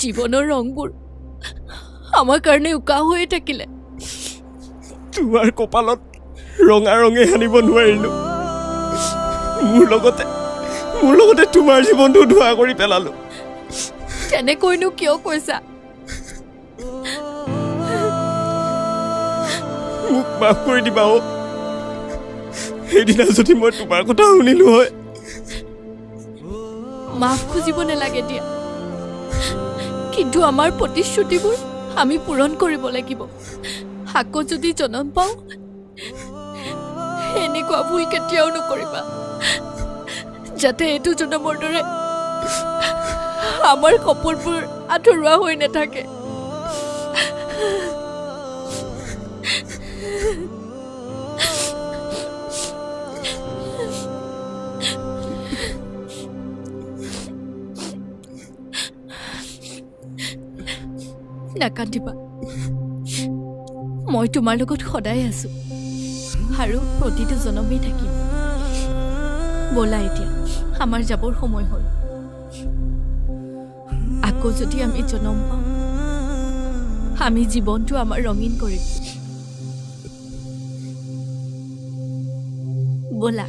জীৱনৰ ৰংবোৰ আমাৰ কাৰণে উকা হৈয়ে থাকিলে। তোমাৰ কপালত ৰঙা ৰঙে সানিব নোৱাৰিলো, মোৰ লগতে তোমাৰ জীৱনটো ধোঁৱা কৰি পেলালো। তেনেকৈনো কিয় কৈছা? মোক মাফ কৰি দিবা অ'। সেইদিনা যদি মই তোমাৰ কথা শুনিলো হয়। মাফ খুজিব নালাগে দিয়া, কিন্তু আমাৰ প্ৰতিশ্ৰুতিবোৰ আমি পূৰণ কৰিব লাগিব। আকৌ যদি জনম পাওঁ এনেকুৱা ভুল কেতিয়াও নকৰিবা, যাতে এইটো জনমৰ দৰে আমাৰ সপোনবোৰ আধৰুৱা হৈ নাথাকে। নাকান্দিবা, মই তোমাৰ লগত সদায় আছো আৰু প্ৰতিটো জনমেই থাকিম। ব'লা এতিয়া আমাৰ যাবৰ সময় হ'ল। আকৌ যদি আমি জনম পাওঁ আমি জীৱনটো আমাৰ ৰঙীন কৰিম। ব'লা।